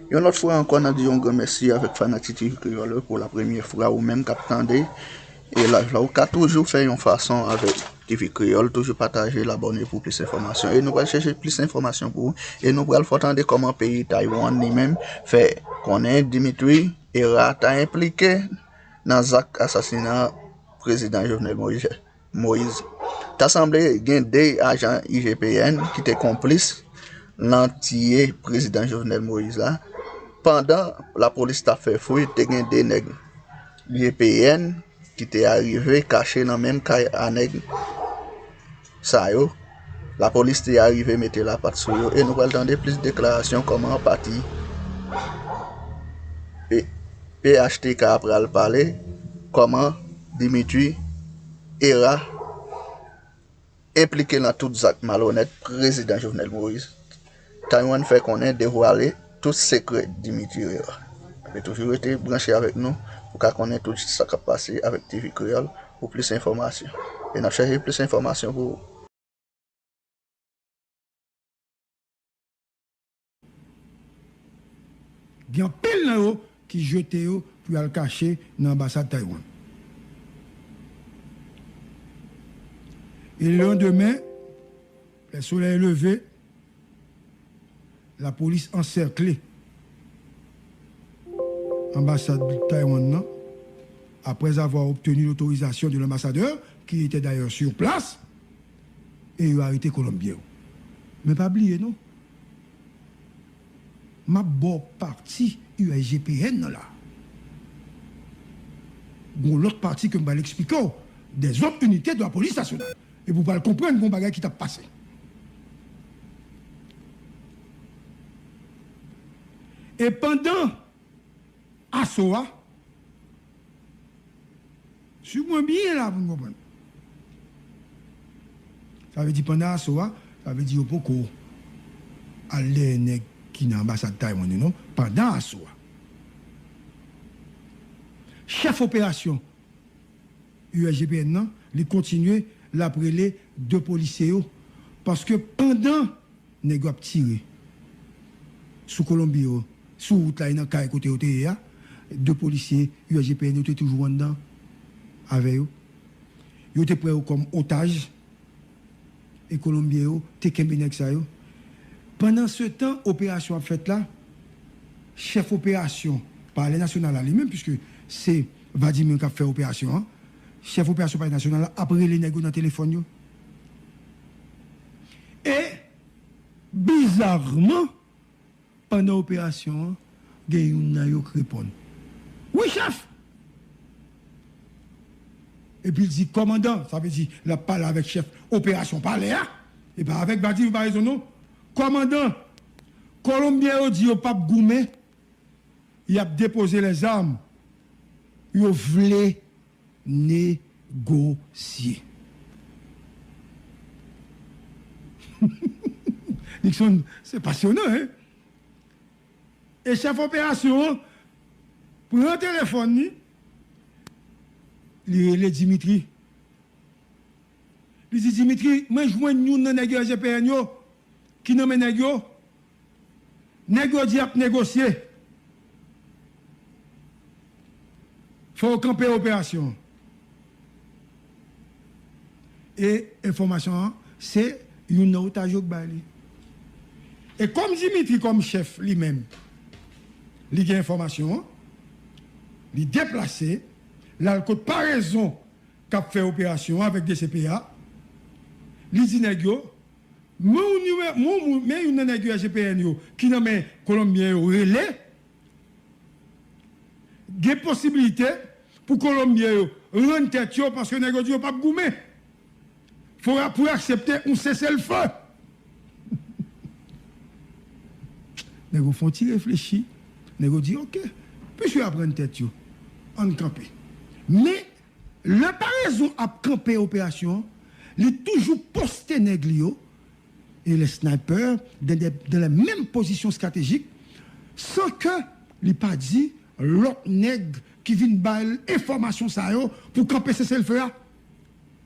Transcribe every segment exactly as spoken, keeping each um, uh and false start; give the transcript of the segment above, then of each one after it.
Yon lòt fwa ankò, n ap di yon gran mèsi avèk fanatik T V Kreyòl yo pou la premyè fwa ou menm k ap tande e live la. Ou ka toujou fè yon fason avèk T V Kreyòl, toujou pataje l, abòne pou plis enfòmasyon. E nou pral chèche plis enfòmasyon pou ou. E nou pral fè w tande kòman peyi Taiwan li menm fè konnen Dimitri Herrera ta enplike nan zak asasina prezidan Jovenel Moïse. Moïse. Ta sanble gen de ajan I G P N ki te konplis nan tiye prezidan Jovenel Moïse la. Pandan lapolis t ap fè fouy, te gen de nèg I G P N ki te arive kache nan menm kay a nèg sa yo. Lapolis te arive mete lapat sou yo e nou pral tande plis deklarasyon kòman pati P-, P H T K pral pale kòman Dimitri Herrera enplike nan tout zak malonèt prezidan Jovenel Moïse. Taiwan fè konnen devwale tout sekrè Dimitri Herrera. Men toujou rete branche avèk nou pou ka konnen tout sa k ap pase avèk T V Kreyòl pou plis enfòmasyon. E n ap chèche plis enfòmasyon pou ou. Gen anpil nan yo ki jete yo pou y al kache nan anbasad Taiwan. E lelandemen, lè solèy leve, lapolis ansèkle anbasad Taiwan nan, après avoir obtenu l'autorisation de l'ambassadeur, qui était d'ailleurs sur place, e yo arete Kolonbyen yo. Men pa bliye non, m ap ba w pati U S G P N nan la. Gon lòt pati ke m pral eksplike w, des autres unités de la police nationale. Epi w pral konprann gon bagay ki t ap pase. E pandan aso a, swiv mwen byen la pou n konprann. Sa vle di pandan aso a, sa vle di yo poko al dèyè nèg ki nan anbasad Taiwan yo non, pandan aso a. Chèf operasyon U S G P N nan, li kontinye, l ap rele de polisye yo. Paske pandan nèg yo ap tire sou Kolonbyen yo, sou wout la e nan kay kote yo te ye a, de polisye U S G P N yo te toujou anndan avè yo. Yo te pran yo kòm otaj. E Kolonbyen yo te kenbe nèg sa yo. Pandansetan, operasyon ap fèt la, chèf operasyon Palè Nasyonal la li menm, piske se Vladimir k ap fè operasyon an, chèf operasyon Palè Nasyonal la ap rele nèg yo nan telefòn yo. E, bizarman, pandan operasyon an, gen youn nan yo k reponn, "Wi, chèf!" Epi l di, "Kòmandan," sa vle di l ap pale avèk chèf operasyon palè a, e pa avèk Vladimir Paraison non. "Kòmandan, Kolonbyen yo di yo p ap goumen, y ap depoze lèzam, yo vle negosye." Nixon, se pasyonan, hein? E chèf operasyon an pran telefòn li, li rele Dimitri. Li di, "Dimitri, mwen jwenn youn nan nèg S G P N yo ki nan men nèg yo. Nèg yo di y ap negosye. Fò w kanpe operasyon an." E enfòmasyon an, se youn nan otaj yo k bay li. E kòm Dimitri, kòm chèf, li menm, li gen enfòmasyon an, li deplase, l al kot Paraison k ap fè operasyon an avèk D C P A, li di nèg yo, "Men yon nimewo, men yon, men youn nan nèg S G P N yo ki nan men Kolonbyen yo rele, gen posibilite pou Kolonbyen yo rann tèt yo, paske nèg yo di yo p ap goumen. Fò y a, pou y aksepte yon seselfe." Nèg yo fè yon ti reflechi. Nèg yo di, "Oke, piske y ap rann tèt yo, ann kanpe." Men, lè Paraison ap kanpe operasyon an, li toujou poste nèg li yo e les snipers dans des, dans les mêmes positions stratégiques, san ke li pa di lòt nèg ki vin bay l enfòmasyon sa yo pou kanpe seselfe a.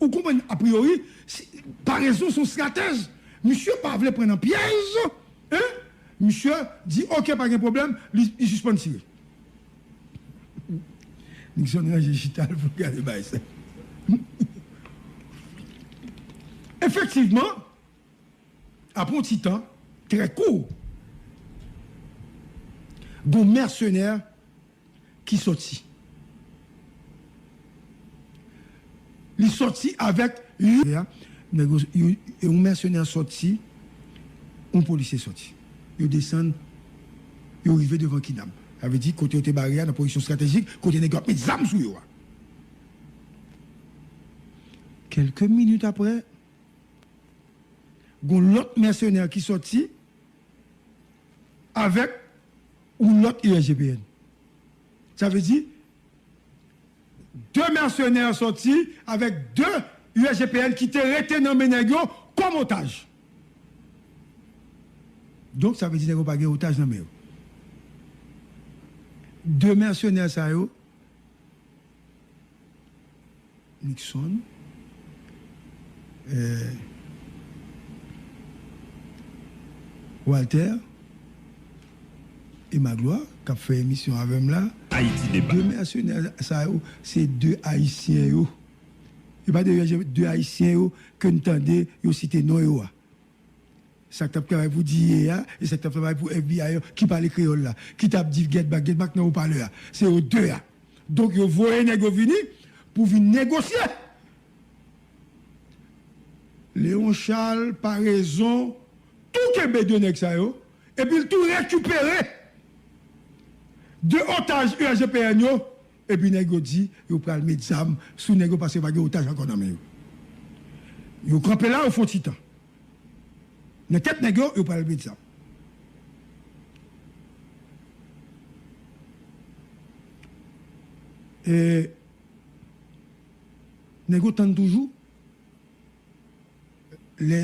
Ou konprann, apriori, si, Paraison se yon estratèj. Misye pa vle pran nan pyèj, hein? Misye di, "Ok, pa gen pwoblèm," li, li sispann tire. Nixon ranje chita l pou l gade bagay sa. Efektivman, apre yon ti tan, trè kou, gon mèsenè ki sòti. Li sòti avèk yon, nèg yo, yo, yon mèsenè sòti, yon polisye sòti. Yo desann, yo rive devan Kinam. Sa vle di, kote yo te bare a, nan pozisyon estratejik, kote nèg yo ap met zam sou yo a. Kèlke minit apre, gon lòt mèsenè ki sòti avèk yon lòt U S G P N. Sa vle di, de mèsenè sòti avèk de U S G P N ki te rete nan men nèg yo kòm otaj. Donk, sa vle di nèg yo pa gen otaj nan men yo. De mèsenè sa yo, Nixon, eh, Walter e Magloire, k ap fè emisyon avè m la. Ayiti Deba. De mèsenè sa yo, se de Ayisyen yo. E pa de, de Ayisyen yo ke n tande yo site non yo a. Sa k t ap travay pou D I A a, e sa k t ap travay pou F B I yo, ki pale kreyòl la, ki t ap di Get Back, Get Back nan opalè a. Se yo de a. Donk, yo voye nèg yo vini pou vin negosye. Léon Charles, Paraison, tou kenbe de nèg sa yo, epi l tou rekipere de otaj U S G P N yo, epi nèg yo di yo pral met zam sou nèg yo paske pa gen otaj ankò nan men yo. Yo kanpe la, yo fè yon ti tan. Nan tèt nèg yo, yo pral met zam. E nèg yo tann toujou. Lè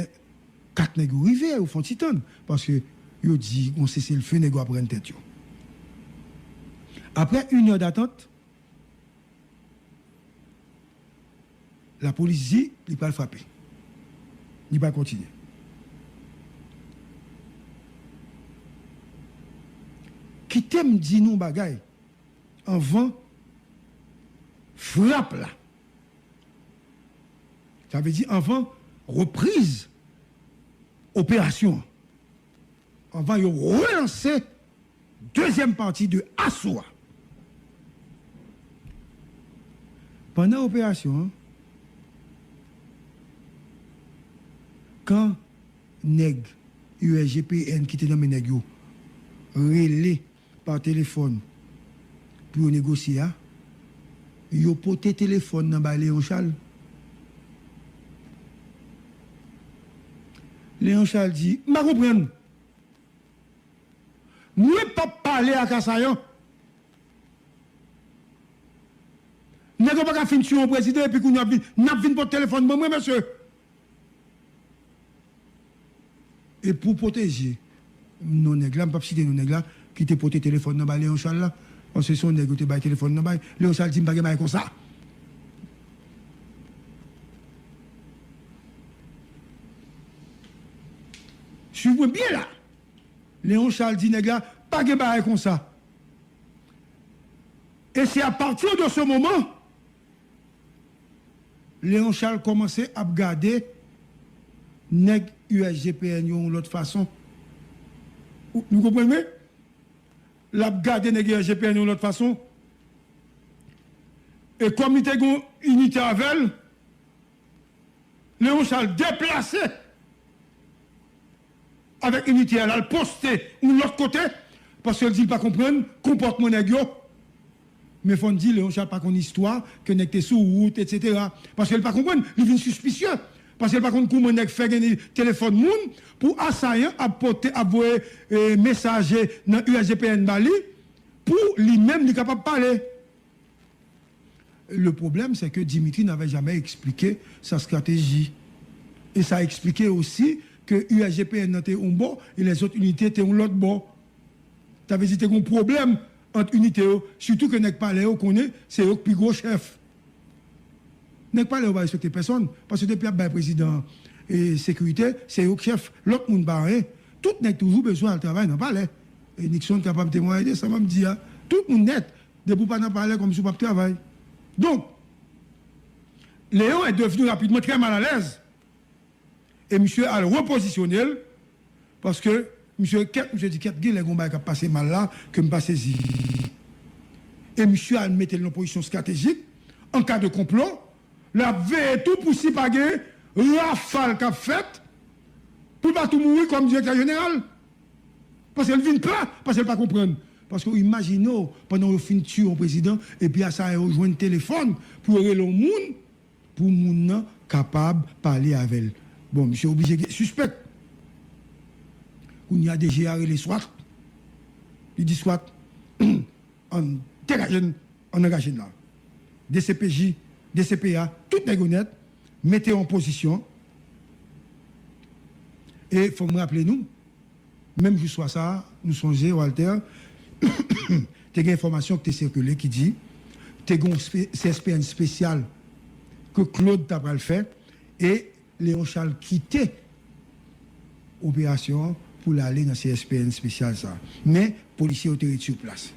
kat nèg yo rive, yo fè yon ti tann. Paske yo di, gon seselfe, nèg yo ap rann tèt yo. Après une heure d'attente, lapolis di li pral frape. Li pral kontinye. Kite m di nou yon bagay anvan frap la. Sa vle di anvan repriz operasyon an. Anvan yo relanse dezyèm pati de aso a. Pandan operasyon an, kan nèg U S G P N ki te nan men nèg yo rele pa telefòn pou yo negosye a, yo pote telefòn nan bay Léon Charles. Léon Charles di, "M pa konprann. Mwen p ap pale ak Asayan. Nèg yo pa ka fin tiye yon prezidan epi kounye a n ap vin, n ap vin pote telefòn ban mwen, mesye." E pou pwoteje non nèg la, m p ap site non nèg la, ki te pote telefòn nan bay Léon Charles la, paske se yon nèg yo te bay telefòn nan bay, Léon Charles di, "M pa gen bagay konsa." Swiv mwen byen la. Léon Charles di nèg la, "Pa gen bagay konsa." E se apati de se moman, Léon Charles kòmanse ap gade nèg U S G P N yo yon lòt fason. Ou, nou konprann mwen? L ap gade nèg U S G P N yo yon lòt fason. E kòm li te gen yon inite avè l, Léon Charles deplase avèk inite a, l al poste yon lòt kote, paske l di l pa konprann konpòtman nèg yo. Men fò n di, Léon Charles pa konn istwa, ke nèg te sou wout, etsetera. Paske l pa konprann, li vin sispisye. Paske l pa konn kouman nèg fè gen telefòn moun pou Asayan ap pote, ap voye, eh, mesaje nan U S G P N ba li, pou li menm li kapab pale. Le problème, c'est que Dimitri n'avait jamais expliqué sa stratégie. E sa eksplike osi ke U S G P N nan te yon bò e lèzòt inite te yon lòt bò. Sa vle di te gen yon pwoblèm ant inite yo, sitou ke nèg palè yo konnen se yo k pi gwo chèf. Nèg palè yo pa respekte pèsonn, paske depi y ap bay prezidan, e, sekirite, se yo k chèf, lòt moun pa anyen. Tout nèg toujou bezwen al travay nan palè. E Nixon kapab temwaye de sa m ap di a. Tout moun nèt, depi w pa nan palè, kòmsi w p ap travay. Donk, Léon est devenu rapidement très mal à l'aise. E misye al repozisyone l, paske misye kèt, misye di, "Kèt, genlè gon bagay k ap pase mal la, ke m pa sezi." E misye al mete l nan pozisyon estratejik, an ka de konplo, l ap veye tou pou si pa gen rafal k ap fèt, pou l pa tou mouri kòm direktè jeneral. Paske l vin pè, paske l pa konprann. Paske w imajine w, pandan yo fin tiye yon prezidan, epi asayè yo jwenn telefòn pou yo rele yon moun, pou moun nan kapab pale avè l. Bon, misye oblije gen sispèk. Kounye a, D G a rele swat. Li di swat, "Ann degaje n, ann angaje n la." D C P J, D C P A, tout nèg yo nèt, mete yo an pozisyon. E fò m raple nou, menm jou swa sa a, nou sonje, Walter, te gen enfòmasyon ki te sikile ki di, te gen yon spe-, C S P N espesyal ke Claude ta pral fè, e Léon Charles kite operasyon an pou l ale nan C S P N espesyal sa a. Men, polisye yo te ret sou plas.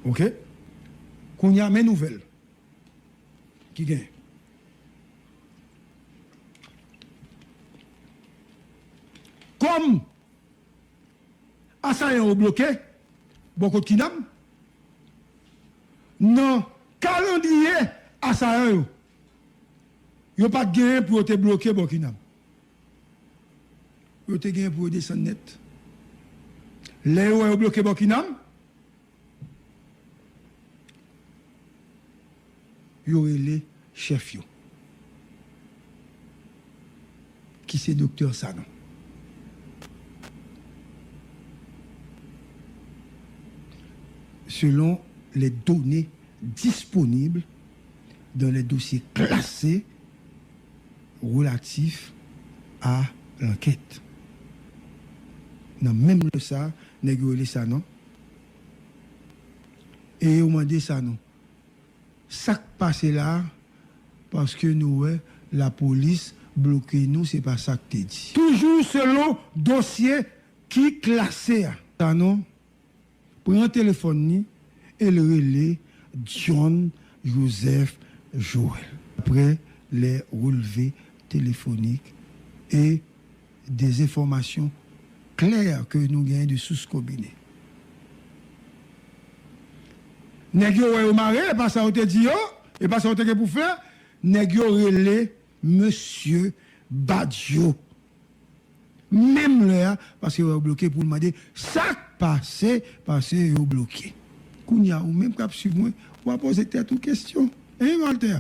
Oke? Kounye a, men nouvèl ki gen. Kòm asayan yo bloke bò kot Kinam, nan kalandriye asayan yo, yo pa t genyen pou yo te bloke bò Kinam. Yo te genyen pou yo desann nèt. Lè yo wè yo bloke bò Kinam, yo rele chèf yo, ki se Doktè Sanon. Selon les données disponibles dans les dossiers classés relatifs à l'enquête. Nan menm lè sa, nèg yo rele Sanon. E yo mande Sanon, "Sa k pase la a? Paske nou wè lapolis bloke nou, se pa sa k te di." Toujou selon dosye ki klase a. Sanon pran telefòn li e l rele John Joseph Joël. D'après les relevés téléphoniques et des informations claires que nous gagnons de sources combinées. Nèg yo wè yo mare, e pa sa yo te di yo, e pa sa yo te gen pou fè, nèg yo rele mesye Badio. Menm lè a, paske yo bloke pou l mande sa k pase, paske yo bloke. Kounye a, ou menm k ap swiv mwen, w a poze tèt ou kesyon. Hein, Walter?